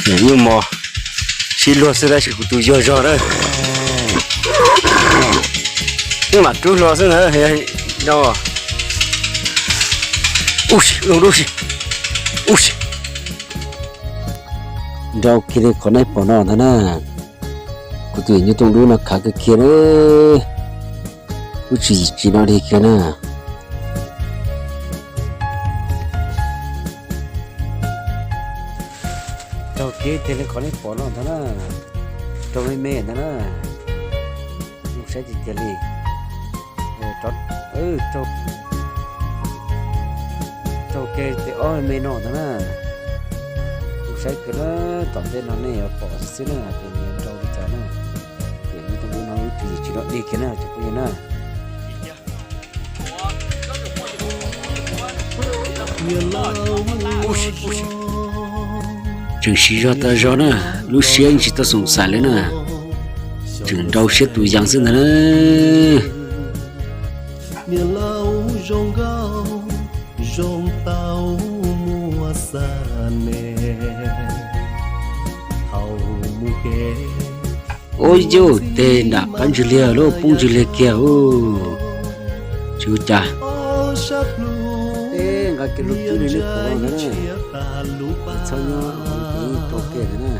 Nyuj mos sib luag xwb tab sis kuv tus yuag zog na. Yeej mam rub hlo xwb ntag. Nrau kiag li qhov nej pom no ntag na. Kuv tus nyuj tooj dub no khav kawg kiag na. Lub tswv yim tsis dog dig kiag na. Raug kiag tiag li qhov nej pom no ntag na. Raug me me ntag na. Mus saib tiag tiag li. Raug kiag tiag ob me me no ntag na. Mus saib kiag na, tom ntej no nej yuav pom xwb na, ces nws yuav raug li cas na. Ces lub tooj dub no lub tswv yim tsis dog dig kiag na cov phooj ywg na. Tseem siv zog tas zog na, lub siab tsis tau xoom xaim li na, tseem nrau siab tus yees xwb ntag na. Niam laus zoo nkauj zoo tau muaj xav ne, thaum mus kev. Ua yus teg nram qab ntswg liag lub poob ntswg liag kiag u. Tsis ua cas. Nqa kiag lub cwb li nej pom no ntag na. Txhob nyob ib tog kiag ntag na.